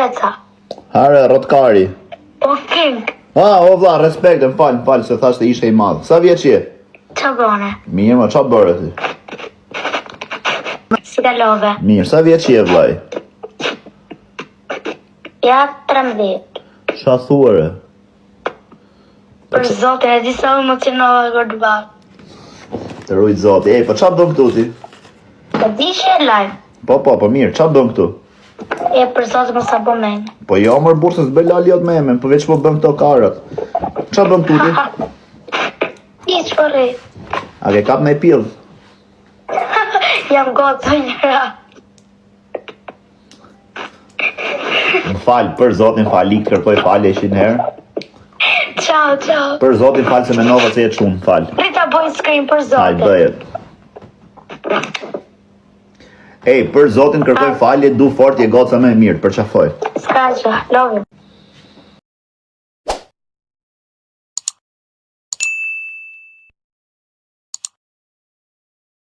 Reca. Hare, rrotkari. O King, Ah, o vlla, respekt, më fal, më fal se thash se ishe i madh. Sa vjeç je? ça bone? Mirë, ma ça bëre ti? Si kalove? Mirë, sa vjeç je vllai? Ja, 13. Ça thua re? Për zotin, e di sa u emocionova kur të pashë. Të rujt zoti. Ej, po ça bën këtu ti? Po di që je live. Po, po, po mirë, ça bën këtu? E për zotin mos ta bë men. Po jo, mor burrë, se s'bëj lali jot me emën, po veç po bën këto karat. Ça bën këtu ti? Hiç po rri. A ke kap me pidh? Jam gocë njëra. Më fal, për zotin fal, ik kërkoj falje 100 herë. Ciao, ciao. Për zotin fal se menova se je çun, fal. Prit ta bëj screen për Hajt zotin. bëje. Ej, për zotin kërkoj falje, du fort je goca më e mirë, përqafoj. S'ka gjë, love you.